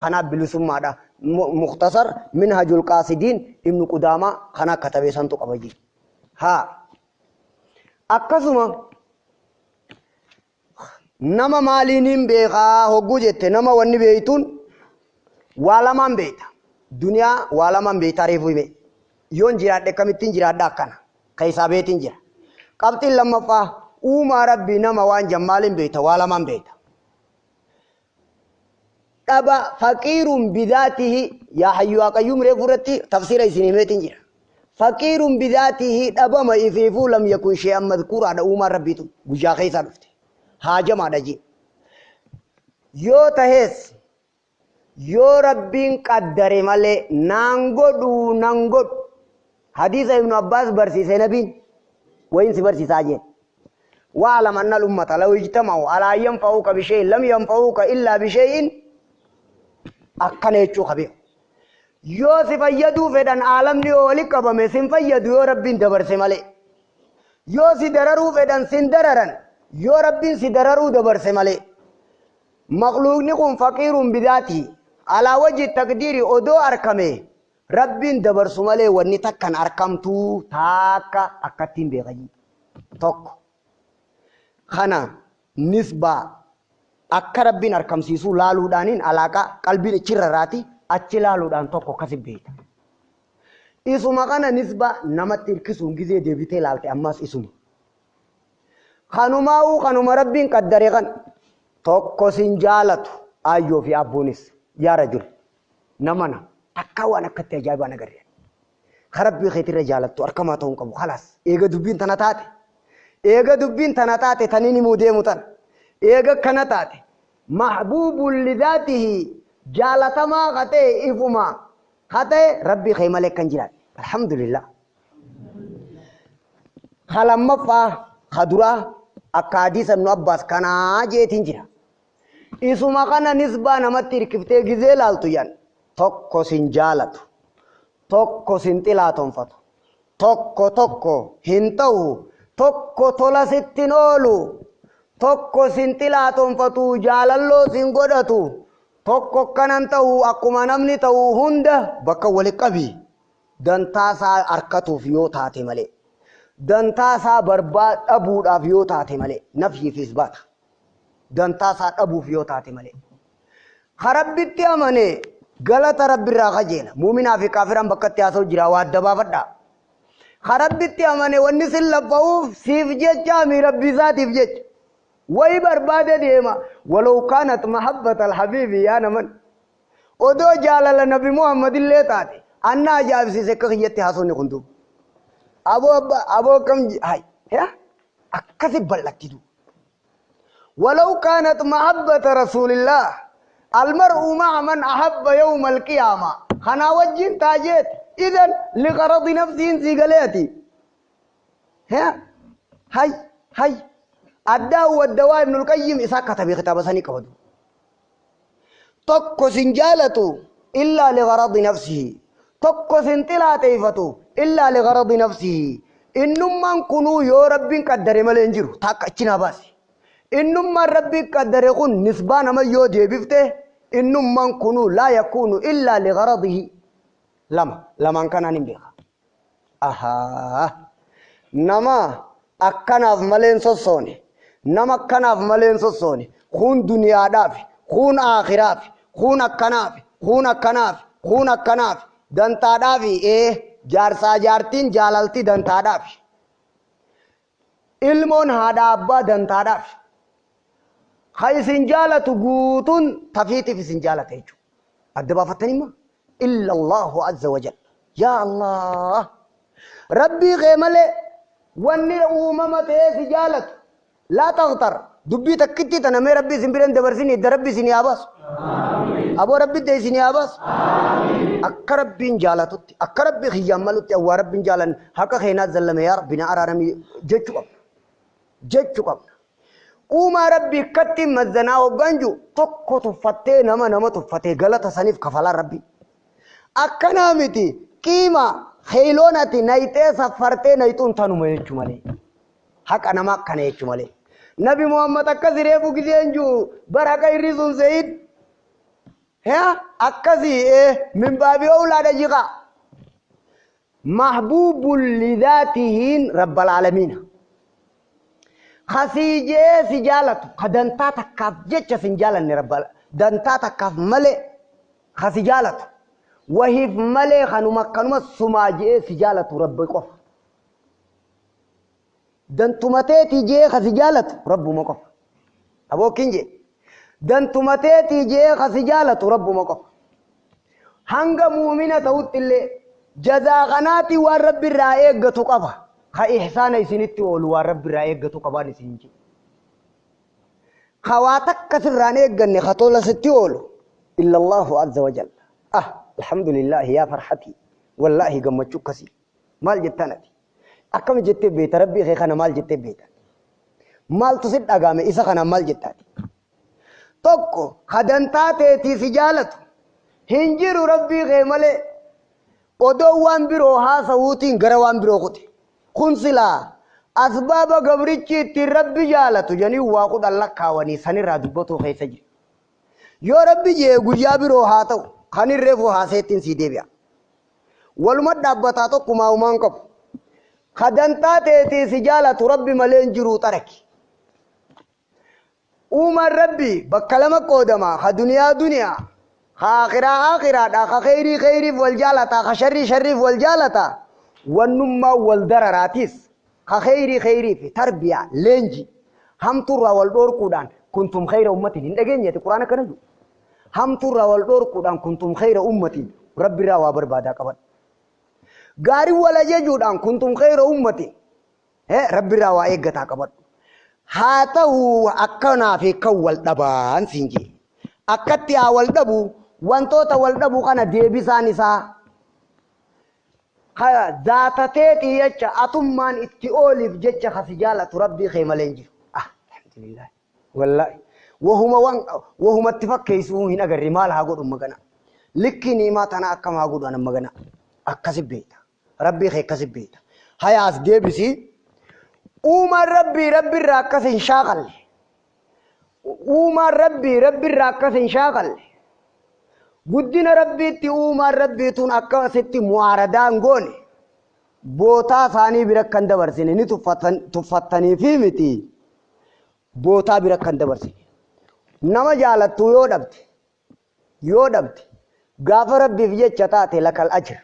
Kanaaf bilisummaadha. Mukhtasar Minhajul Qaasidiin Ibnu Qudaamaa kana katabee santu qaba jee. Haa. Akkasuma nama maaliin hin beekaa hogguu jette, nama wanni beeytuun waa lamaan beeyta. Duniyaa waa lamaan beeytaa reefu hime. Yoon jiraadhe akkamittiin jiraadha akkana. Keessaa beetiin jira. Qabxiin lammaffaa, uumaa Rabbii nama waan jan maaliin beeyta? Waa lamaan beeyta. Dhaba faqiirun bidaatihi yaa hayyu yaa qayyuum reefu irratti tafsiira isin himeetiin jira. Faqiirun bidaatihi dhabama ifiifuu lam yakun shee'an madkuuraadha uumaan Rabbiitu guyyaa keessaa dhufte. Haajamaadha jee. Yoo tahees yoo Rabbiin qaddare malee naan godhuu nan godhu. Hadiisa Ibnu Abbaas barsiise nabiin wayin si barsiisaa jeen. واعلم أن الأمة لو اجتمعوا على أن ينفعوك بشيء لم ينفعوك إلا بشيء akkana jechuu qabeeku. Yoo si fayyaduu fedhan aalamni yoo wali qabame sin fayyadu yoo Rabbiin dabarse malee. Yoo si dararuu fedhan sin dararan yoo Rabbiin si dararuu dabarse malee. Makluuqni kun faqiiruun bidaati. Alaa wajji taqdiiri odoo arkame Rabbiin dabarsu malee wanni takkan arkamtuu taakka akkattiin beekanii. Tokko. Kana nisbaa akka Rabbiin arkamsiisuu laaluudhaaniin alaaqaa qalbiin ichirra raati achi laaluudhaan tokko akkasi beekta. Isuma kana nisbaa namatti hirkisuun gizee deebitee laalte ammas isuma. Kanumaa'uu kanuma Rabbiin qaddare kan tokko sin jaalatu aayyoo fi abbuunis yaa rajul namana takkaa waan akkatti ajaa'ibaan agarre. Ka Rabbii keetirra jaalattu arkamaa ta'uu hin qabu. Khalaas eega dubbiin tana taate, eega dubbiin tana taate taniin himuu deemu tana, eega kana taate mahbuubun lidhaatihi jaalatamaa ka ta'e ifuma ka ta'e Rabbii kee malee kan jiraanne. Alhamdulillah. Ka lammaffaa ka duraa akka hadiisa Ibnu Abbaas kanaa jeetiin jira. Isuma kana nisbaa namatti hirkiftee gizee laaltu yan tokko sin jaalatu, tokko sin xilaatonfatu, tokko tokko hin ta'u, tokko tola sittin oolu, tokko sin xilaatonfatu, jaalalloo sin godhatu, tokko kanan ta'u akkuma namni ta'u hunda bakka wali qabi. Dantaa isaa harkatuuf yoo taate malee, dantaa isaa barbaa dhabuudhaaf yoo taate malee, nafyii fi isbaata. Dantaa isaa dhabuuf yoo taate malee. Ka Rabbitti amane galata Rabbirraa kajeela. Muuminaa fi kaafiraan bakka itti haasa'u jira waa adda baafadhaa. Ka Rabbitti amane wanni sin laffa'uuf siif jecha mi Rabbi isaatiif jecha. Wayi barbaade deema. Walaw kaanat mahabbata alhabiibi yaa naman. Odoo jaalala Nabi Muhammad illee taate anna ajaa'ibsiise akka kiyyatti haasofni kun duuba. Aboo abba aboo akkam hay akkasi bal'atti duuba. ولو كانت محبة رسول الله المرء مع من أحب يوم القيامة خنا وجه تاجيت إذن لغرض نفسه سيقليتي ها هاي هاي الداء والدواء ابن القيم إساء كتب كتاب سني كودو tokko sin jaalatu illaa ligaradi nafsihi, tokko sin xilaateeffatu illaa ligaradi nafsihi. Innummaan kunuu yoo Rabbiin qaddare malee hin jiru. Takka achi naa baasi. Innummaan Rabbiin qaddare kun nisbaa nama yoo deebifte innummaan kunuu laa yakuunu illaa ligaradihi. Lama lamaan kanaan hin beeka. Ahaa. Nama akkanaaf malee hin sossoone. Nama akkanaaf malee hin sossoone. Kun duniyaadhaaf, kun aakhiraaf, kun akkanaaf, kun akkanaaf, kun akkanaaf, dantaadhaaf ee jaarsaa jaartiin jaalalti dantaadhaaf. Ilmoon haadha abbaa dantaadhaaf. Ka isin jaalatu guutuun tafiitiif isin jaalata jechuudha. Adda baafattanii maa? Illa Allahu azza wa jalla. Yaa Allah! Rabbii kee malee wanni uumama ta'ee si jaalatu laa taqtar. Dubbii takkittii tana mee Rabbi isin bira hin dabarsin, idda Rabbi isin haa baasu. Aboo Rabbi idda isin haa baasu. Akka Rabbiin jaalatutti, akka Rabbi kiyyaan malutti awwaa Rabbiin jaalan haqa keenaa zallame yaa Rabbi na araarami jechuu qabna. Jechuu qabna. Uumaa Rabbi akkatti mazzanaa hoggaan jiru tokko tuffattee nama nama tuffatee galata saniif kafalaan Rabbi. Akkanaa miti qiima keeyloon ati nayxee saffartee nayxuun tanuma jechuu malee. Haqa nama akkana jechuu malee. Nabi Muhammad akkas reefu gizeen jiru bar haqa hir'isuun se'in. Akkasii min baabii owlaadha jiqa. Mahbuubun lidaatihiin rabbal aalamiina. Kasiijee si jaalatu ka dantaa takkaaf jecha sin jaalanne rabbal dantaa takkaaf malee kasi jaalatu wahiif malee kanuma akkanuma sumaa jee si jaalatu rabbi qofa. Dantumateetii jee kasi jaalatu rabbuma qofa. Abookkiin jee dantumateetii jee kasi jaalatu rabbuma qofa. Hanga muumina ta'utti illee jazaa kanaati waan rabbi irraa eeggatu qaba. Ka ihsaana isinitti oolu waan rabbi irraa eeggatu qabaan isin jedhu. Ka waa takka sirraan eegganne ka tola sitti oolu illa Allahu azza wa jalla. Ah, alhamdulillahi yaa farhatii. Wallaahi gammachuu akkasii. Maal jettaan ati? Akkami jettee beekta rabbii kee kana maal jettee beekta? Maaltu si dhagaame isa kanaan maal jettaati? Tokko ka dantaa teetii si jaalatu hin jiru rabbii kee malee odoo waan biroo haasa'uutiin gara waan biroo kute. Kun silaa asbaaba gabrichi ittiin rabbi jaalatu jedhanii waa 10 lakkaawanii sanirraa dubbatuu keessa jira. Yoo rabbi jee guyyaa biroo haa ta'u kan irreefu haaseettiin sii deebi'a. Waluma dhaabbataa tokkumaa uumaan qabu. Ka dantaa teetii si jaalatu rabbi malee hin jiruu xaraki. Uumaan rabbi bakka lama qoodama ka duniyaa duniyaa ka akhiraa akhiraadha ka kheyrii kheyriif wal jaalata ka sharrii sharriif wal jaalata wannummaa wal dararaatis ka kheyrii kheyriif tarbiyaa leenji hamtuurraa wal dhoorkuudhaan kuntum kheyra ummatiin hin dhageenyeeti quraana kana jiru. Hamtuurraa wal dhoorkuudhaan kuntum kheyra ummatiin rabbirraa waa barbaadaa qaban. Gaarii wal ajajuudhaan kuntum kheyra ummatiin rabbirraa waa eeggataa qabadhu. Haa ta'u akkanaa fi kan wal dhabaan siin jee. Akkatti haa wal dhabu wantoota wal dhabu kana deebisaan isaa zaatateetii jecha atummaan itti ooliif jecha kasi jaalatu rabbii kee malee hin jiru. Ah, alhamdulillah. Wallaahi. Wahuma waan wahumatti fakkeessuu hin agarre maal haa godhu magana. Likki niimaa tana akkam haa godhu anan magana. Akkasi beekta. Rabbii kee akkasi beekta. Hayaas deebisii. Uumaan rabbii rabbirraa akkas hin shaaqalle. Uumaan rabbii rabbirraa akkas hin shaaqalle. Guddina rabbiitti uumaan rabbii tun akkasitti mu'aaradaa hin goone. Bootaa isaanii bira kan dabarsine ni tuffattanii fi miti. Bootaa bira kan dabarsine. Nama jaalattu yoo dhabde gaafa rabbiif jecha taate lakal ajr.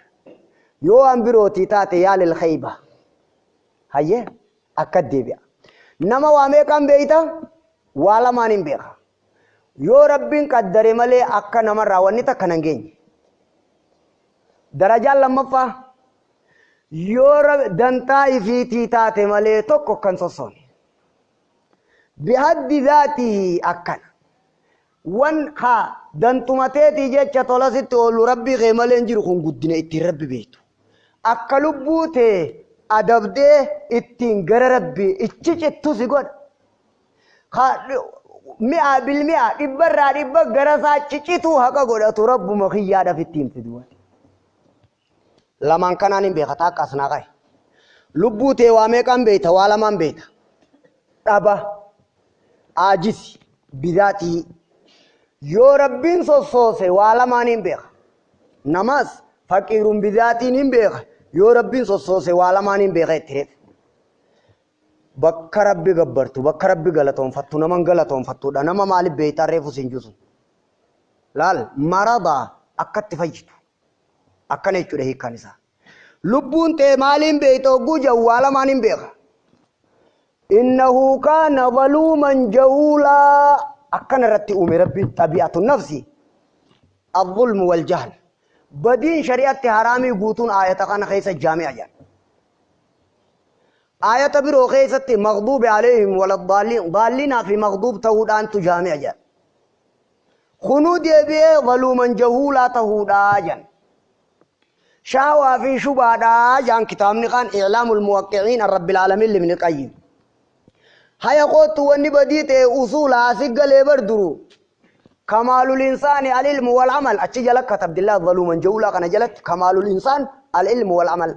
Yoo waan birootii taate yaalil khayba. Hayyee akka deebi'a. Nama waa meeqaan beeyta? Waa lamaan hin beeka. Yoo rabbiin qaddare malee akka namarraa wanni takka nan geenye. Darajaan lammaffaa yoo dantaa ifiitii taate malee tokko kan sossoone. Bihaddi zaatii akkana. Wan haa dantumateetii jecha tola sitti oolu rabbii kee malee hin jiru kun guddina ittiin rabbi beektu. Akka lubbuu tee adabdee ittiin gara rabbii ichi cittu si godha. Mi'a bilmi'a dhibbarraa dhibba gara isaa cicituu haqa godhatu rabbuma kiyyaadhaaf ittiin fidu. Lamaan kanaan hin beeka taakka as naa qabe. Lubbuu tee waa meeqaan beekta waa lamaan beekta. Dhaba aajisi bidaatii yoo rabbiin sossoose waa lamaan hin beeka. Namas faqiiruun bidaatiin hin beeka. Yoo rabbiin sossoose waa lamaan hin beeka itti reef. Bakka rabbi gabbartu bakka rabbi galatoonfattu naman galatoonfattuudha. Nama maaliif beektaa reefu siin juusu. Laal maradaa akkatti fayyitu. Akkana jechuudha hiikkaan isaa. Lubbuun tee maaliin beekta hogguu jedhu waa lamaan hin beeka. Innahu kaana zaluuman jahuulaa akkana irratti uume rabbiin xabi'atu nafsi. Azzulmu wal jahl. Badiin shari'atti haraamii guutuun aayata kana keessa jaami'a jedha. Aayata biroo keessatti maghduubi alayhim waladdaaliin daallinaa fi maghduub ta'uudhaantu jaami'a jedha. Kunuu deebi'ee zaluuman jahuulaa ta'uudhaa jedha. Shahwaa fi shubaadhaa jedhan kitaabni kaan i'laamul muwaqqi'iin rabbil aalamiin libni qayyim. Haya kootu wanni badii ta'e usuula asi galee bar duru. Kamaalul insaani al-ilmu wal amal achi jala katabdillaa zaluuman jahuulaa kana jalatti kamaalul insaan al-ilmu wal amal.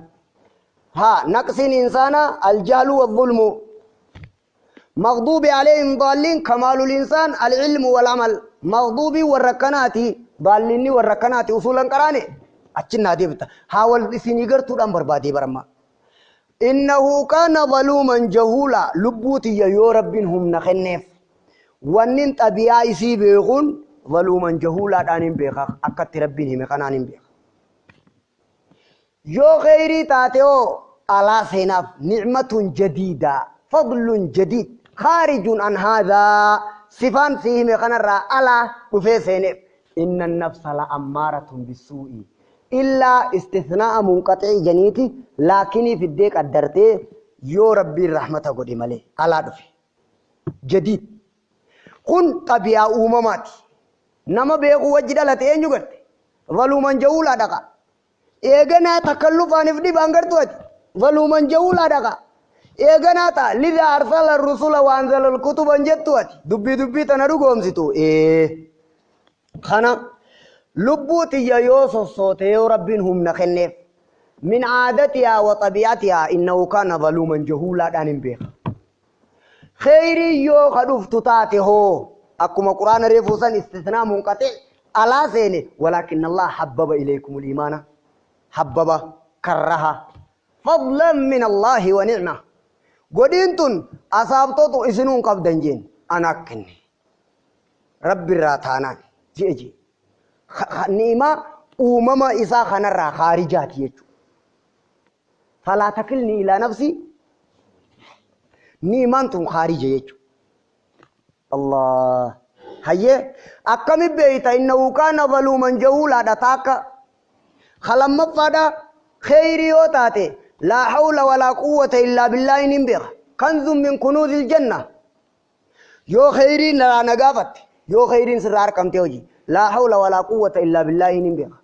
ها نقص إنسان الجهل والظلم مغضوب عليهم ضالين كمال الإنسان العلم والعمل مغضوب والركنات Baallinni warra akkanaati usuulan qaraane achi naa deebita. Haa wal isinii gartuudhaan barbaadee baramma. Innahu kaana zaluuman jahuula lubbuu tiyya yoo rabbiin humna kenneef. Wannin xabi'aa isii beekuun zaluuman jahuulaadhaan hin beeka akkatti rabbiin hime kanaan hin beeka. Yoo kheyrii taate hoo alaa seenaaf nicmatun jadiida fadlun jadiid khaarijun an haadhaa sifaan sii hime kanarraa alaa dhufee seeneef. Inna nafsa la ammaaratun bisuu'i. Illaa istisnaa'a munqaxii janiiti laakinii fiddee qaddartee yoo rabbiin rahmata godhe malee alaa dhufe. Jadiid. Kun xabi'aa uumamaati. Nama beekuu wajji dhalate eenyu garte? Zaluuman jahuulaa dhaqa. Eeganaa takallufaaniif dhibaan gartu ati. Zaluuman jahuulaa dhaqa. Eeganaa ta'a lidaa arsala rusula waan zalal kutuban jettu ati. Dubbii dubbii tana dhugoomsitu. Kana lubbuu tiyya yoo sossoote yoo rabbiin humna kenneef min caadatihaa wa xabi'atihaa innahu kaana zaluuman jahuulaadhaan hin beeka. Kheyrii yoo ka dhuftu taate hoo akkuma quraana reefuu san istisnaa munqaxi alaa seene walaakin allah habbaba ilaykum liimaana habbaba karraha fadlan min allaahi wa nicma godhiin tun asaabtotu isinuu hin qabdan jeen anaa kenne rabbi irraa taanaan je'e jee ni'imaa uumama isaa kanarraa kaarijaati jechuudha. Falaa takilni ilaa nafsi ni'imaan tun kaarija jechuudha. Allah hayyee akkami beeyta innahu kaana zaluuman jahuulaadha taakka kalammaffaadha kheyrii yoo taate laa hawla walaa quwwata illaa billaahi nin beeka kanzun min kunuuzil janna yoo kheyrii naraa na gaafatte yoo kheyriin sirraa argamte hojii laa hawla walaa quwwata illaa billaahi nin beeka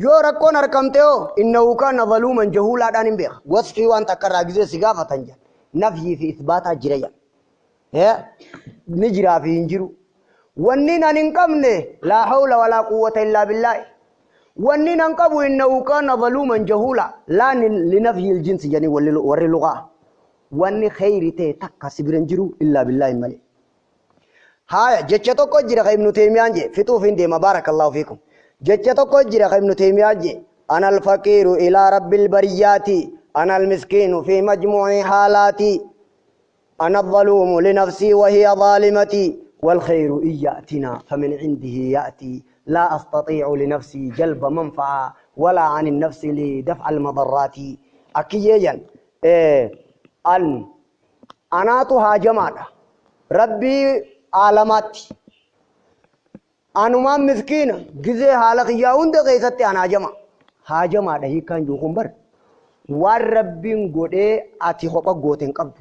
yoo rakkoon argamte hoo innahu kaana zaluuman jahuulaadhaan hin beeka wasfii waan takka irraa gizee si gaafatan jedhan nafyii fi isbaataa jira jedhan ni jiraa fi hin jiru. Wanni nan hin qabne laa hawla walaa quwwata illaa billaahi. Wanni nan qabu innahu kaana zaluuman jahuula laa linafyil jinsi jedhanii warri lugaa. Wanni kheyri ta'e takka si bira hin jiru illaa billaahi malee. Haaya jecha tokko jira ka Ibnu Teemiyaan jee fixuuf hin deema baarakallahu fiikum. Jecha tokko jira ka Ibnu Teemiyaan jee ana alfaqiiru ilaa rabbil bariyyaati ana almiskiinu fi majmuuci haalaati. أنا الظلوم لنفسي وهي ظالمتي والخير إن يأتنا فمن عنده يأتي لا أستطيع لنفسي جلب منفعة ولا عن النفس لدفع المضرات. أكيجا أن أنا تهاجمان ربي عالمات أنا ما مسكين جزء حالك يا وند قيستي أنا جما هاجما ده كان جوكم بر والربي غودي أتي خبا غوتين قبض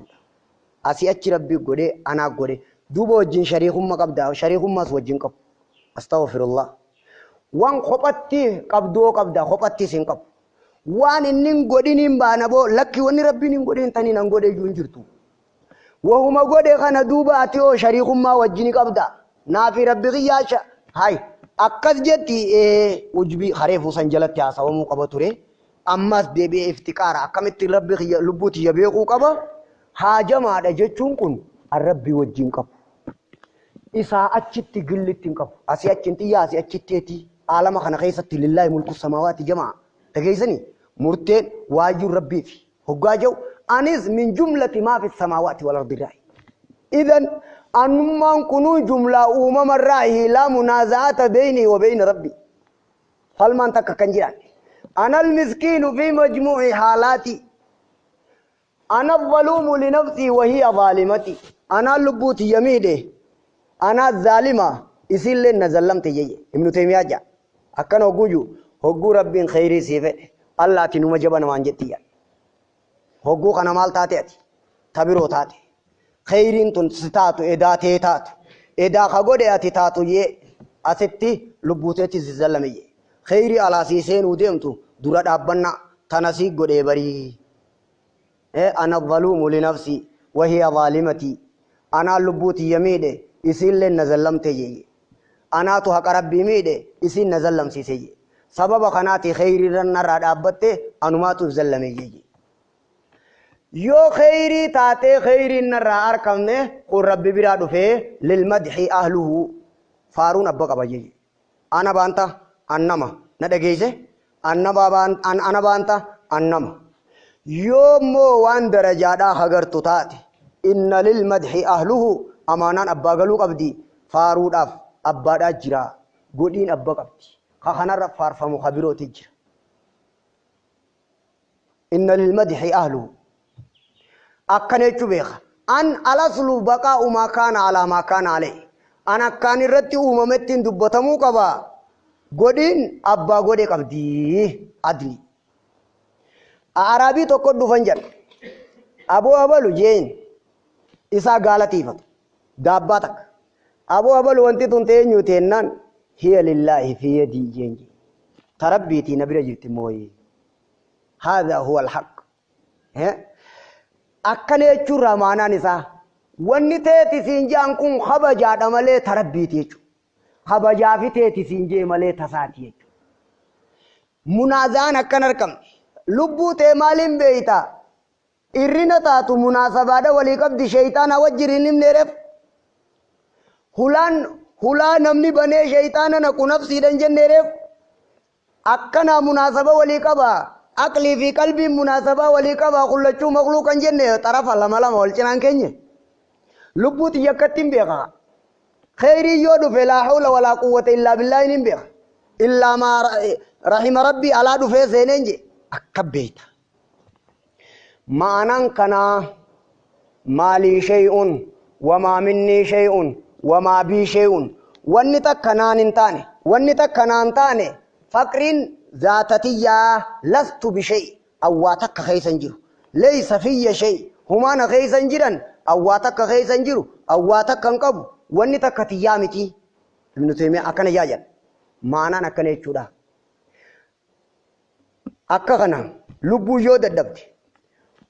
asii achi rabbii godhee anaa godhe duuba wajjin shariikummaa qabda shariikummaas wajjin qabu astaghfirullah waan kophatti qabdoo qabda kophattis hin qabu waan inni hin godhin hin baana boo lakki wanni rabbiin hin godhin taniin an godhe iyyuu hin jirtu wahuma godhe kana duuba ati hoo shariikummaa wajjin qabda naafi rabbi kiyyaa hay akkas jetti ujbii haree fuusan jalatti haasawamuu qaba ture ammas deebi'ee iftiqaara akkamitti rabbi kiyya lubbuu tiyya beekuu qaba. Haajamaadha jechuun kun rabbii wajjin qabu. Isaa achitti gillitti hin qabu. Asii achi hin xiyyaa asii achitti eeti. Aalama kana keessatti lillaahi mulku samaawaati jamaa. Dhageessanii murteen waayyuun rabbiifi. Hoggaa jiru anis min jumlati maa fi samaawaati wal ardi raayi. Idan anummaan kunuu jumlaa uumama raayi laa munaaza'ata beynii wa beyna rabbi. Falmaan takka kan jiran. Ana almiskiinu fi majmuuci haalaati. أنا الظلوم لنفسي وهي ظالمتي أنا لبوتي يميده أنا الظالمة إسيل لنا ظلمت جي ابن تيمية جا أكن هجوجو هجو ربين خيري سيفه الله تنوم جبنا وانجتيا هجو كنا مال تاتي تبيرو تاتي خيرين تون ستاتو إدا تاتو إدا خجودة أتي تاتو يه أستي لبوتي تزلمي خيري على سيسين وديمتو دورة أبنا تنسي جودة بري أنا الظلوم لنفسي وهي ظالمتي أنا لبوتي يميده إسين لن نزلمت جي أنا تهك ربي ميده إسين نزلم سيسي سبب خناتي خيري رن راد أبته أنا ما تزلمي جي يو خيري تاتي خيري نرى أركمنه قل ربي برادو فيه للمدح أهله فارون أبقى بجي Ana baanta annama na dhageeyse, ana baanta annama. Yoommoo waan darajaadhaa hagartu taate, inna lilmadhi ahluhu, amaanaan abbaa galuu qabdi. Faaruudhaaf abbaadhaa jira, godhiin abba qabdi, ka kanarra faarfamu ka birooti jira. Inna lilmadhi ahluhu akkana jechuu beeka. An alaslu baqaa'u maa kaana alaa maa kaana alayhi, an akkaan irratti uumamettiin dubbatamuu qaba. Godhiin abbaa godhe qabdi. Adli araabii tokko dhufan jedha, aboo abalu jeen, isaa gaalatiifatu daabbaa takka. Aboo abalu, wanti tun teenyu teennaan, hiya lillaahi fi yadii jeen, tarabbiitii na bira jirti mooyi. Haadha huwa alhaq. Akkana jechuurraa maanaan isaa, wanni teeti siin je'an kun kabajaadha malee tarabbiiti jechuudha. Kabajaa fi teeti siin jee malee tasaati jechuudha. Munaazaan akkan argamne lubbuu tee maaliin beeyta? Irrina taatu munaasabaadha walii qabdi, sheeyxaana wajjin hin himneereef. Hulaan hulaa namni banee sheeyxaana naqu nafsiidhan jenneereef. Akkanaa munaasaba walii qaba. Aqlii fi qalbiin munaasabaa walii qaba. Kullachuu makluuqan jenne, xarafa lama lama wal cinaan keenye. Lubbuu xiyya akkatti hin beeka. Kheyrii yoo dhufe, laa hawla walaa quwwata illaa billaahi hin beeka. Illaa maa rahima rabbii alaa dhufee seeneen je akka beeyta. Ma'anaan kanaa, maalii shay'un wamaa minnii shay'un wamaa bii shay'un, wanni takka naan hin taane, wanni takka naan taane, faqriin zaatatiyyaa, lastu bishay, awwaa takka keessa hin jiru, leeysa fiyya shay, humaana keessa hin jiran, awwaa takka keessa hin jiru, awwaa takka hin qabu, wanni takka tiyyaa miti. Ibnu Taymiyaa akkana jaajan. Maanaan akkana jechuudha. Akka kana lubbuu yoo dadhabde,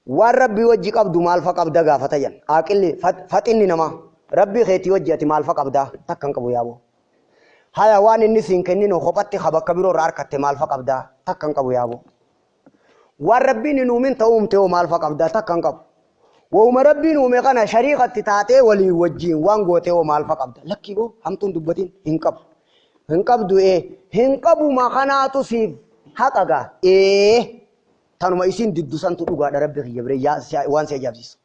waan rabbii wajji qabdu maal fa qabda gaafata jan. Aqilli faxinni namaa, rabbii keetii wajji ati maal fa qabdaa? Takka hin qabu yaaboo. Haya, waan inni siin kenninu kophatti ka bakka biroo irraa harkatte maal fa qabdaa? Takka hin qabu yaaboo. Waan rabbiin hin uumin ta'uu uumte hoo maal fa qabdaa? Takka hin qabu. Wauma rabbiin uume kana shariikatti taatee walii wajjiin waan goote hoo maal fa qabda? Lakkii boo, hamtuun dubbatiin, hin qabu. Hin qabdu ee, hin qabuma kanaatu siif haqa gaa ee, tanuma isiin diddu santu dhugaadha rabbi kiyya bire. Yaa waan si ajaa'ibsiisu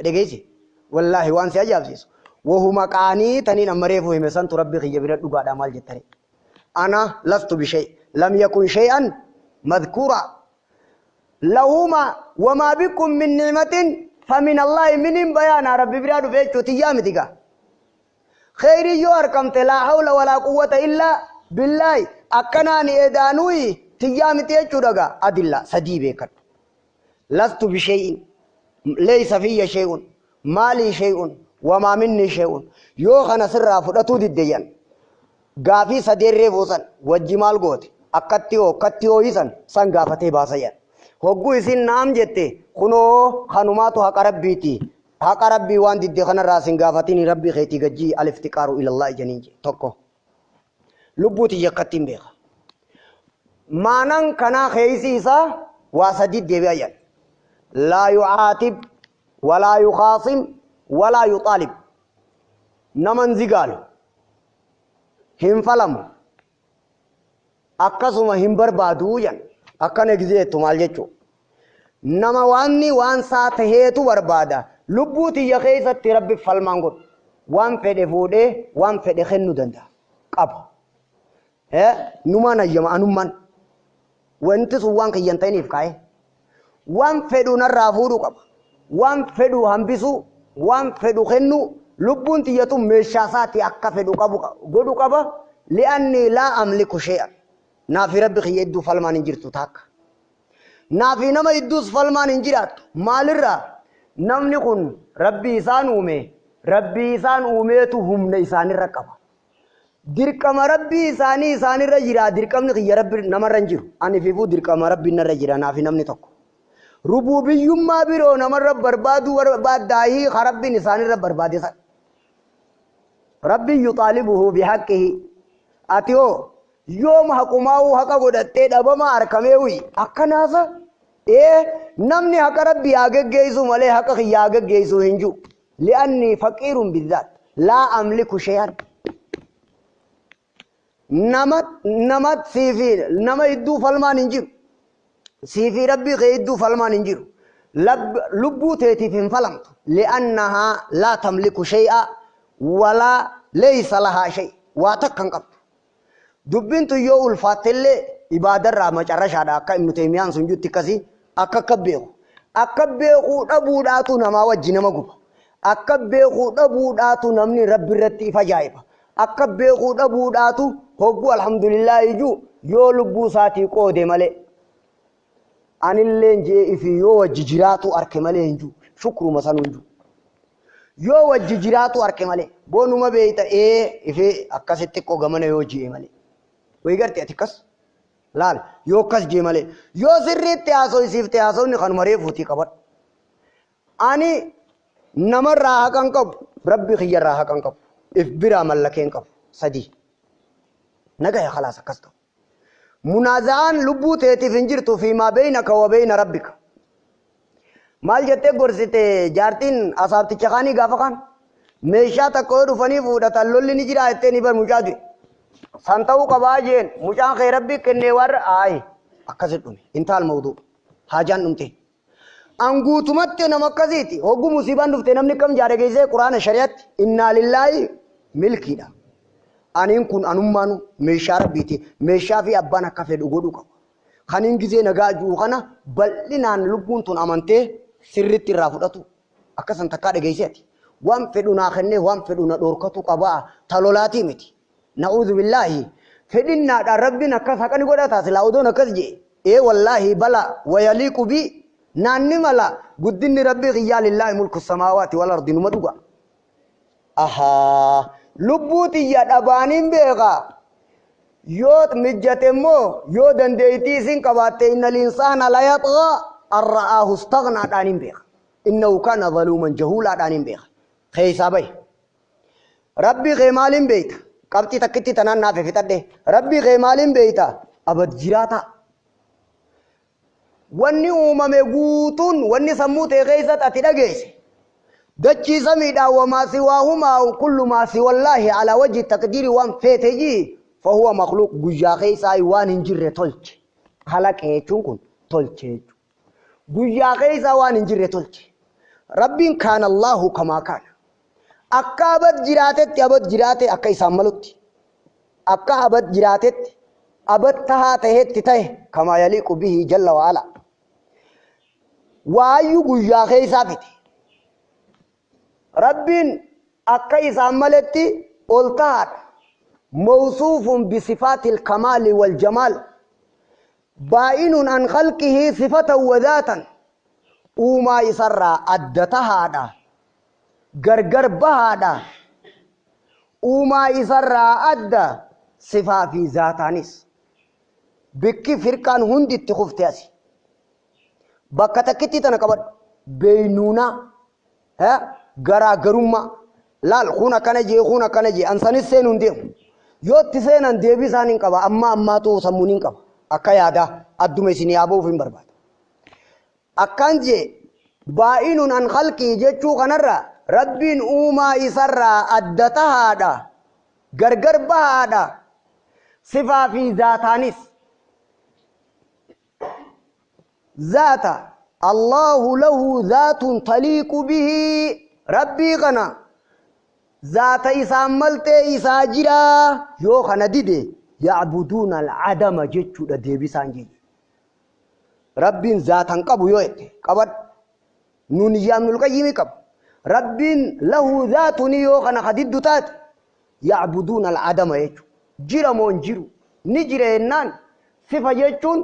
dhageesse, wallaahi waan si ajaa'ibsiisu, wahuma qaanii taniin amma reefu hime santu rabbi kiyya bira dhugaadha. Maal jettare? Ana lastu bishay, lam yakun shay'an madkuura lahuma, wamaa bikum min ni'matin famin allahi, minin bayaana rabbi biraa dhufe jechuu tiyyaa miti gaa. Kheyrii yoo argamte, laa hawla walaa quwwata illaa billaahi, akkanaan edaanuyi tiyyaa miti jechuudha gaa. Adilla sadii beekadhu: lastu bishay'in, leeysa fiyya shay'un, maalii shay'un, wamaa minni shay'un. Yoo kana sirraa fudhatuu diddeeyyan, gaafii sadeerree fuusan wajji maal goote, akkatti hoo, akkatti hooyisan san gaafatee baasayyan. Hogguu isin naam jette, kunoo kanumaatu haqa rabbiiti. Haqa rabbii waan didde kanarraa sin gaafatini, rabbii keetii gajjii, aliftiqaaru ilallahi janiin je. Tokko lubbuu tiyya akkattiin beeka. Maanan kanaa keeysi isaa waa sadii deebi'a jedhan. Laa yucaatib walaa yukhaasim walaa yuxaalib. Naman zigaalu, hin falamu, akkasuma hin barbaadu jedhan. Akkana gizeettu maal jechuu? Nama waanni waan saa taheetu barbaada. Lubbuu tiyya keessatti rabbi falmaan godhu. Waan fedhe fuudhee waan fedhe kennuu danda'a. Qaba. Numaan hayyama anummaan. Wanti sun waan kiyyan ta'iniif kaa'e. Waan fedhu narraa fuudhuu qaba. Waan fedhu hambisuu, waan fedhu kennuu, lubbuun tiyyatu meeshaa isaatti akka fedhu qabu godhu qaba. Li'anni laa amliku shay'an. Naafi rabbi kiyya idduu falmaan hin jirtu taakka. Naafi nama idduus falmaan hin jiraattu. Maalirraa? Namni kun rabbii isaan uume, rabbii isaan uumeetu humna isaanirra qaba. Dirqama rabbii isaanii isaanirra jira. Dirqamni kiyya rabbi namarra hin jiru. Ani fiifuu dirqama rabbii narra jira, naafi namni tokko. Rububiyyummaa biroo namarra barbaaduu barbaaddaahii ka rabbiin isaanirra barbaade san. Rabbiin yuxaalibuhu bihaqqihi. Ati hoo yoom haqumaa'uu haqa godhattee dhabama harkamee uyi akkanaasa? Ee, namni haqa rabbii haa geggeessu malee haqa kiyya haa geggeessu hin jiru. Li'anni faqiirun bizzaat laa amliku shay'an. Nama siifi nama hedduu falmaan hin jiru. Siifi rabbii kee hedduu falmaan hin jiru. Lubbuu teetiif hin falamtu. Li'annahaa laa tamliku shay'a walaa laysa lahaa shay. Waa takka hin qabdu. Dubbiin tun yoo ulfaattellee ibaadarraa macarrashaadha akka Ibnu Teymiyaan sun jutti akkasii akka akka beeku. Akka beekuu dhabuudhaatu namaa wajji nama guba. Akka beekuu dhabuudhaatu namni rabbi irratti ifa ajaa'iba. Akka beekuu dhabuudhaatu hogguu alhamdulillah ijuu yoo lubbuu isaatii qoode malee. Anilleen jee ifi yoo wajji jiraatu arke malee hin jiru. Shukruma sanuu hin jiru. Yoo wajji jiraatu arke malee. Boonuma beeyta ee ifi akkasitti xiqqoo gamana yoo ji'e malee. Wayi garte ati akkas? Laal yoo akkas jee malee. Yoo sirriitti haasofsiifte haasofni kanuma reefuutii qabadhu. Ani namarraa haqan qabu rabbi kiyyarraa haqan qabu. If biraa mallakeen qabu. 3. Nagaya khalaas akkas ta'u. Munaaza'aan lubbuu teetiif hin jirtu fi maa beeynaka wa beeyna rabbika. Maal jettee gorsite jaartiin asaabticha kaanii gaafa kaan? Meeshaa takka yoo dhufanii fuudhatan lolli ni jira jettee ni bar mucaa du'e. San ta'uu qabaa jeen mucaan kee rabbi kennee warra aayi akkasi dhume intaal mawduu haajaan dhumte. An guutumatti nama akkasiiti hogguu musiibaan dhufte namni kam jaare geessee quraana shari'aatti innaa lillaahi milkiidha. Aniin kun anummaanu meeshaa rabbiiti meeshaa fi abbaan akka fedhu godhuu qaba. Kaniin gizee nagaa jiru kana bal'inaan lubbuun tun amantee sirriitti irraa fudhatu akkasan takkaa dhageesseeti. Waan fedhu naa kennee waan fedhu na dhorkatu qabaa talolaatii miti. Na'uudhu billaahi fedhinnaadhaan rabbiin akkas haqani godhataa silaa odoon akkas jee ee wallaahi bala wayaliiqu bi naanni mala guddinni rabbii kiyyaa lillaahi mulku samaawaati wal ardi numa dhuga. Ahaa lubbuu tiyya dhabaaniin beekaa yoo mijjate immoo yoo dandeettii isin qabaatte inna linsaana la yaxgaa an ra'aahu istaghnaadhaan hin beeka. Innahu kaana zaluuman jahuulaadhaan hin beeka. Keessaa bahi. Rabbii kee maaliin beekta? Qabxii takkitti tanaan naaf fixadhe. Rabbii kee maaliin beekta? Abad jiraata. Wanni uumame guutuun wanni sammuu ta'e keessatti ati dhageesse. Dachii samiidhaan wamaa siwaahumaa kullu maa siwallaahi alaa wajji taqdiiri waan feete jii fahuwa makhluuq guyyaa keessaa waan hin jirre tolche. Kalaqe jechuun kun tolche jechuudha. Guyyaa keessaa waan hin jirre tolche. Rabbiin kaana Allahu kamaa kaana. Akka abad jiraatetti abad jiraate akka isaan malutti. Akka abad jiraatetti abad tahaa tahetti tahe kamaa yaliiqu bihi jalla waala. Waayyuu guyyaa keessaa fite. Rabbiin akka isaan maletti ol tahaadha. Mawsuufun bisifaatil kamaali wal jamaal. Baa'inun an khalqihi sifatan wa dhaatan. Uumaa isarraa adda tahaadha. Gargar bahaadha. Uumaa isarraa adda sifaa fi zaataanis. Bikki firqaan hundi itti kufte asi. Bakka takkitti tana qabadhu. Beeynuunaa. Garaagarummaa. Laal kun akkana jee kun akkana jee ansanis seenuu hin deemu. Yoo itti seenan deebii isaan hin qaba. Amma ammaatu sammuun hin qaba. Akka yaadaa adduma isin yaaboof hin barbaada. Akkaan jee baa'inun an khalqii jechuu kanarra rabbiin uumaa isarraa adda tahaadha. Gargar bahaadha. Sifaa fi zaataanis. Zaata Allahu lahu zaatun taliiqu bihi rabbii kana zaata isaan maltee isaa jiraa yoo kana dide ya'buduuna al-adama jechuudha deebisaan jedhe. Rabbiin zaatan qabu yoo jette qabadhu. Nuun yaamnul qayyimi qabu. Rabbiin lahu zaatuni yoo kana kadiddu taate ya'buduuna al-adama jechuudha. Jira moo hin jiru? Ni jira jennaan sifa jechuun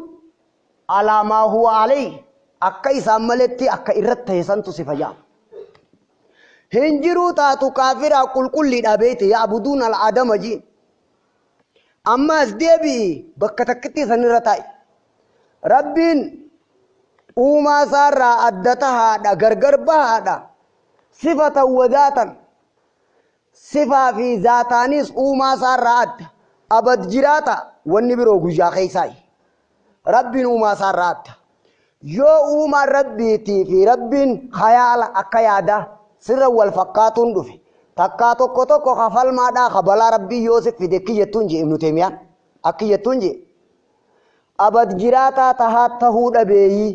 alaa maa huwa alayhi akka isaan maletti akka irratti ta'e santu sifa jedhama. Hin jiruu taatu kaafiraa qulqulliidha beekte ya'buduuna al-adama jiin. Ammas deebi'i bakka takkitti sanirra taa'i. Rabbiin uumaa isaarraa adda tahaadha gargar bahaadha. Sifatan wa zaatan sifaa fi zaataanis uumaa isaarraa adda. Abad jiraata wanni biroo guyyaa keessaayi. Rabbiin uumaa isaarraa adda. Yoo uumaan rabbiitii fi rabbiin hayaala akka yaadaa sirra wal fakkaatuun dhufe. Takkaa tokko tokko kafalmaadhaa kabalaa rabbii Yoosef fide kiyyattuun jee Ibnu Teemiyaan akkiyyattuun jee abad jiraataa tahaa tahuu dhabeeyii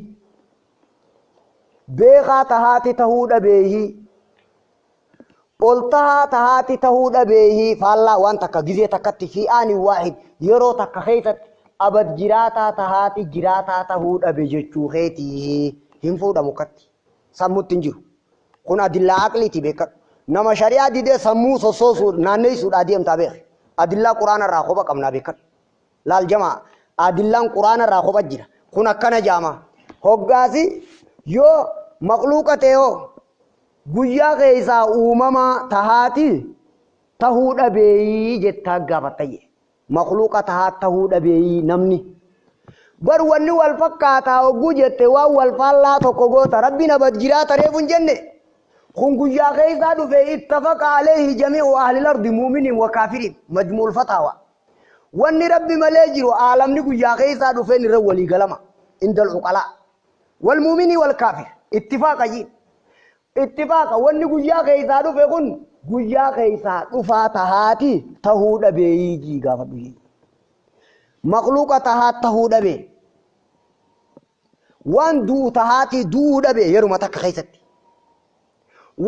beekaa tahaati tahuu dhabeeyii ol tahaa tahaati tahuu dhabeeyii faallaa waan takka gizee takkatti fi aani waahid yeroo takka keessatti abad jiraataa tahaati jiraataa tahuu dhabe jechuu keetii hin fuudhamu katti sammutti hin jiru kun adillaa aqliiti beekadhu nama shari'aa didee sammuu sossoosuu naanneessuudhaa deemtaa beek adillaa quraana irraa kopha qabnaa beekadhu laal jamaa adillaan quraana irraa kopha jira kun akkana jaama hoggaasi yoo maqluuqa ta'e hoo guyyaa keessaa uumamaa tahaati tahuu dhabeeyii jettaa gaafattayye maqluuqa tahaa tahuu dhabeeyii namni bar wanni wal fakkaataa hogguu jette waan wal faallaa tokko goota rabbiin abad jiraata reefu hin jenne kun guyyaa keessaa dhufe ittafaqa alayhi jamii'u ahlil ardi muuminiin wa kaafiriin majmuul fataawa wanni rabbi malee jiru aalamni guyyaa keessaa dhufeen irra walii galama indal uqalaa wal muuminii wal kaafir ittifaaqa jiin ittifaaqa wanni guyyaa keessaa dhufe kun guyyaa keessaa dhufaa tahaati tahuu dhabeeyii jii gaafadhu jii maqluuqa tahaa tahuu dhabee waan du'u tahaati du'uu dhabee yeruma takka keessatti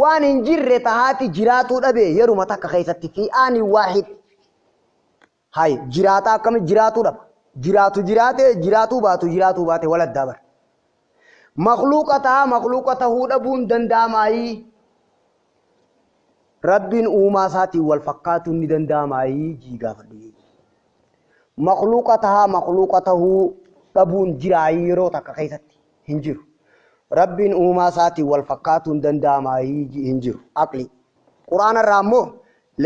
waan hin jirre tahaati jiraatuu dhabee yeruma takka keessatti fi aani waahid hay jiraataa akkami jiraatuu dhaba jiraatu jiraate jiraatuu baatu jiraatuu baate wal addaa bara maqluuqa tahaa maqluuqa tahuu dhabuun danda'amaayii rabbiin uumaa isaatiin wal fakkaatuun ni danda'amaayii jii gaafadhu maqluuqa tahaa maqluuqa tahuu dhabuun jiraayii yeroo takka keessatti hin jiru rabbiin uumaa isaatiin wal fakkaatuun danda'amaayii hin jiru aqli quraana irraa immoo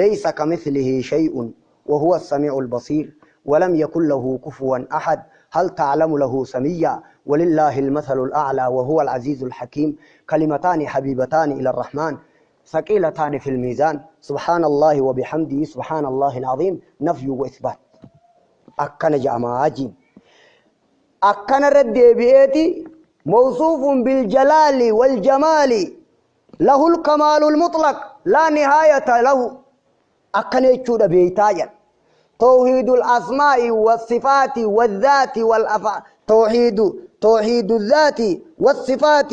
laysa kamithlihi shay'un وهو السميع البصير ولم يكن له كفوا أحد هل تعلم له سميا ولله المثل الأعلى وهو العزيز الحكيم كلمتان حبيبتان إلى الرحمن ثقيلتان في الميزان سبحان الله وبحمده سبحان الله العظيم نفي وإثبات أكن جماعة أكن رد بيتي موصوف بالجلال والجمال له الكمال المطلق لا نهاية له أكن يجود بيتايا توحيد الأسماء والصفات والذات والأفعال توحيد الذات والصفات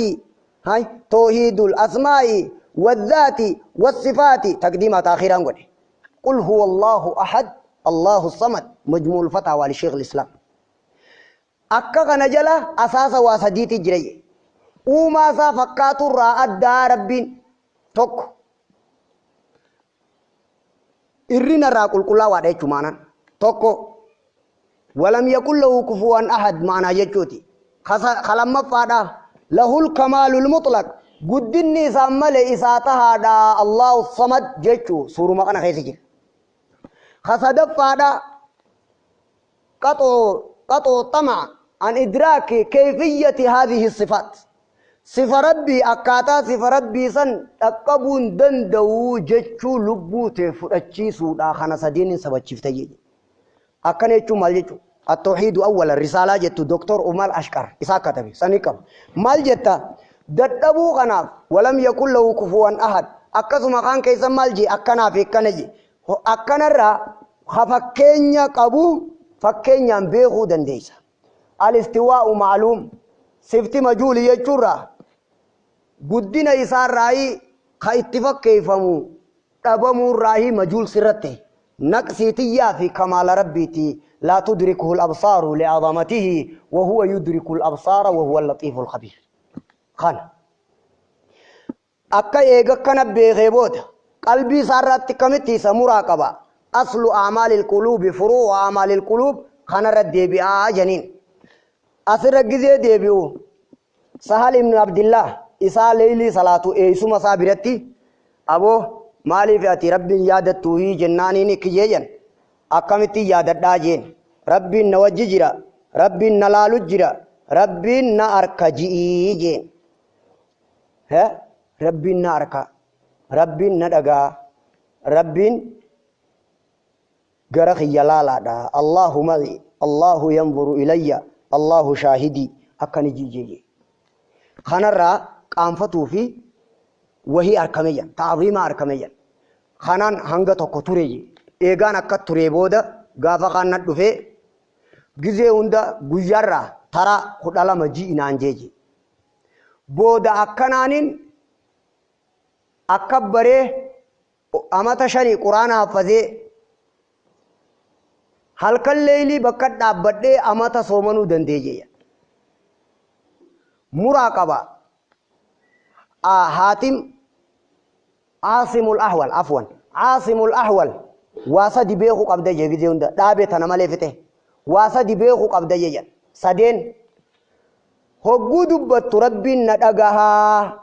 هاي توحيد الأسماء والذات والصفات تقديمها تأخيرا قل هو الله أحد الله الصمد مجموع الفتاوى لشيخ الإسلام أكا نجلا أساسا واسديتي جري وما سافقات الراء الدار ربين توك إرنا راقل كلا وعدي معنا توكو ولم يكن له كفوا أحد معنا يجوتي خلما فادا له الكمال المطلق قدني سامل إساتها دا الله الصمد جيتشو سورو مقنا خيسي خسد فادا قطع طمع عن إدراك كيفية هذه الصفات صفة ربي أكاتا صفة ربي سن أقبون دندو جتشو لبو تفرأتشي سودا خانا سدين سبتشفتي أكن يتشو مال جتشو التوحيد أول الرسالة جتو دكتور أمال أشكر إسا كتبي سنكب مال جتا ددبو خناف ولم يكن له كفوا أحد أكسو مخان كيسا مال جي أكنا في كنجي أكنا را خفكينيا قبو فكينيا بيخو دنديسا الاستواء معلوم سفتي مجهول يجورا قدنا إسار رأي خا اتفاق كيفمو أبمو رأي مجهول سرته نقصيتي في كمال ربيتي لا تدركه الأبصار لعظمته وهو يدرك الأبصار وهو اللطيف الخبير خان أكا إيغا كان بيغيبوت قلبي سارت كمتي سمراقبة أصل أعمال القلوب فروع أعمال القلوب خان ردي بها جنين أسر جزء ديبيو سهل ابن عبد الله إسا ليلي صلاة إيسو مسابرتي أبو مالي فأتي ربي يادتو هي جناني نكيجين أكمتي يادت داجين ربي نوججرا ربي نلالجرا ربي نأركجيجين ها ربي نأركا ربي ندقا ربي غرخ يلالا دا الله معي الله ينظر إلي الله شاهدي أكن جيجي خنرا قانفتو في وهي أركميا تعظيم أركميا Kanaan hanga tokko ture. Eegaan akka ture booda gaafa kaan dhufee gizee hunda guyyaarraa tara 12 ji'inaan jeeje. Booda akkanaaniin akka baree amata 5 quraana haffazee halkan leeylii bakka dhaabbadhee amata soomanuu dandeeje. Muraa qaba. Haatim Aasimul Ahwal afwan Aasimul Ahwal waa sadi beekuu qabda jee gizee hunda dhaabee tana malee fixe waa sadi beekuu qabda jee sadeen hogguu dubbattu rabbiin na dhagahaa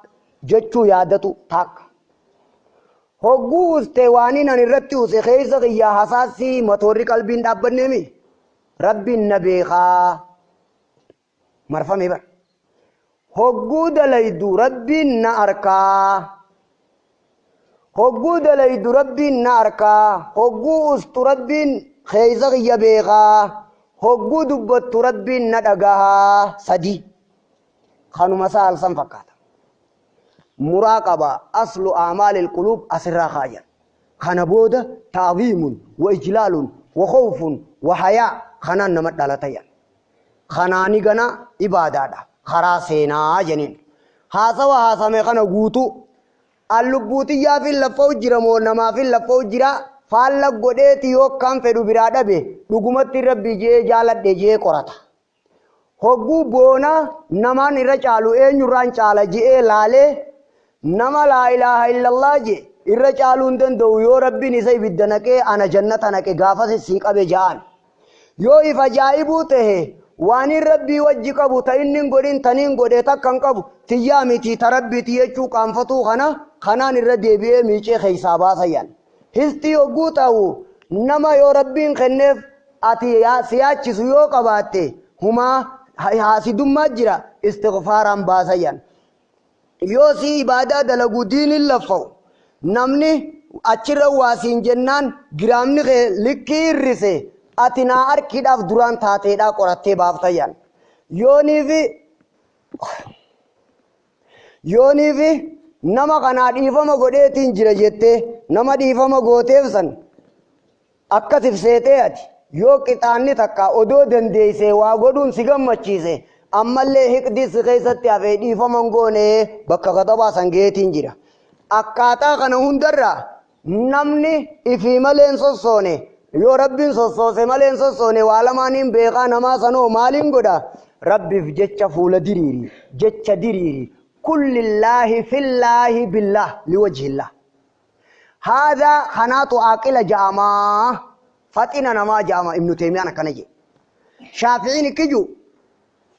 jechuu yaadatu taakka. Hogguu ustee waan ani irratti use keessa kiyyaa hasaasii matoorri qalbiin dhaabbanneemi rabbiin na beekaa marfame bara. Hogguu dalaydu rabbiin na arkaa. Hogguu dalaydu rabbiin na arkaa. Hogguu ustu rabbiin keessa kiyya beekaa. Hogguu dubbattu rabbiin na dhagahaa. Sadi. Kanuma saalsan fakkaata. Muraaqaba aslu a'maalil quluub asirraa kaayan. Kana booda ta'ziimun wa ijlaalun wa khawfun wa hayaa kanaan nama dhalatayan. Kanaani gana ibaadaadha. Karaa seenaa jeniin. Haasawa haasame kana guutuu allubbuutiyyaa fi lafa jira moo namaa fi lafa jira faalla godheeti yookaan fedhu biraa dhabe dhugumatti rabbi jee jaaladhe jee qorata. Hogguu boona namaan irra caalu eenyurraan caala jee laalee nama laa ilaaha illallah jee irra caaluu hin danda'u yoo rabbiin isa ibidda naqee ana jannata naqe gaafas sii qabe ja'an. Yoo if ajaa'ibuu tahe waan rabbii wajji qabu ta inni hin godhin taniin godhe takka hin qabu tiyyaa miti ta rabbiiti jechuu qaanfatuu kana kanaan irra deebi'ee miicee keessaa baasayan. Histii hogguu ta'u nama yoo rabbiin kenneef ati siyaachisu yoo qabaatte humaa haasidummaa jira istighfaaraan baasayan. Yoo si ibaadaa dalaguu diiniin laffa'u namni achirra waasiin jennaan giraamni kee likkii hir'ise ati naa harkiidhaaf duraan taateedhaa qorattee baaftayan. Yooniifi nama kanaa dhiifama godheetiin jira jettee nama dhiifama gooteef san akkas ibseetee ati yoo qixaanni takka odoo dandeessee waa godhuun si gammachiise ammallee hiqdii si keessatti hafee dhiifama hin goone bakka katabaa san geetiin jira. Akkaataa kana hundarraa namni ifii malee hin sossoone yoo rabbiin sossoose malee hin sossoone waa lamaaniin beekaa namaa sanoo maaliin godha? Rabbiif jecha fuula diriiri jecha diriiri kullillaahi fillaahi billah liwajhillah. Haadha kanaatu aaqila ja'amaa faxina namaa ja'ama Ibnu Teemiyaan akkana jedhe. Shaafi'iin ikkiju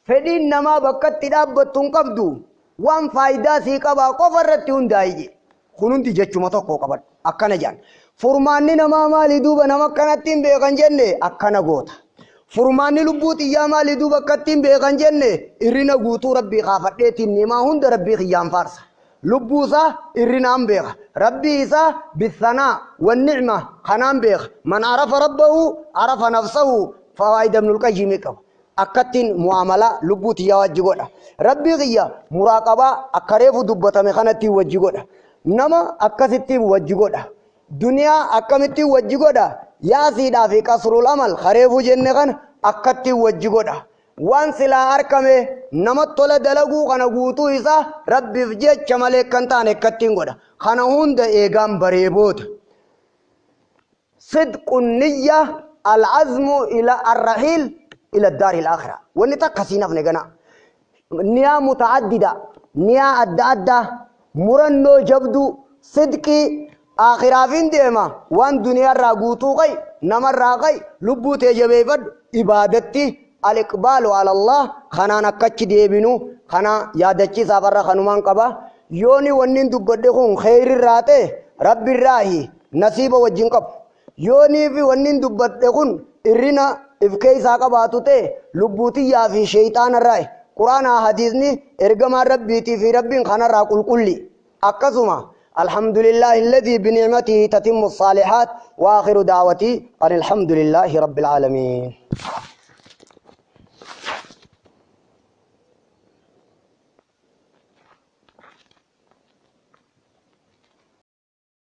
fedhiin namaa bakka itti dhaabbattu hin qabdu waan faayidaa sii qabaa qofa irratti hundaa'e jedhe. Kun hundi jechuma tokko qabadhu akkana jedhan. Furmaanni namaa maali duuba nama akkanatti hin beekan jenne akkana goota. Furmaanni lubbuu xiyyaa maali duuba akkatti hin beekan jenne irrina guutuu rabbii kaafadheetiin nimaa hunda rabbii kiyyaan faarsa. Lubbuu isaa irrinaan beeka. Rabbii isaa bisanaa wannicma kanaan beeka. Man arafa rabbahu arafa nafsahu fawaayida Ibnul Qayyimii qaba. Akkattiin mu'amalaa lubbuu xiyyaa wajji godha. Rabbii kiyya muraaqabaa akka reefu dubbatame kanatti wajji godha. Nama akkasitti wajji godha. Duniyaa akkamitti wajji godha? Yaasiidhaa fi qasrul amal kareefu jenne kana akkatti wajji godha. Waan silaa harkame nama tola dalaguu kana guutuu isaa rabbiif jecha malee kan taane akkattiin godha. Kana hunda eegaan baree booda. Sidqun niyya al-azmu ila ar-rahiil ila daari al-aakhira. Wanni takka siin hafne gana. Niyaa muta'addida, niyaa adda addaa, murannoo jabduu, sidqii aakhiraafin deema waan duniyaarraa guutuu qayi namarraa qayi lubbuu tee jabeeffadhu ibaadatti al-iqbaalu ala Allah kanaan akkachi deebinu kana yaadachiisaaf har'a kanumaan qaba. Yooni wanni dubbadhe kun kheyrirraa ta'e rabbirraahi nasiiba wajjin qabu. Yoonii fi wanni dubbadhe kun irrina if keessaa qabaatu ta'e lubbuutiyyaa fi sheeyxaanarraa quraanaa hadiisni ergamaan rabbiitii fi rabbiin kanarraa qulqulli. Akkasuma الحمد لله الذي بنعمته تتم الصالحات وآخر دعوتي أن الحمد لله رب العالمين.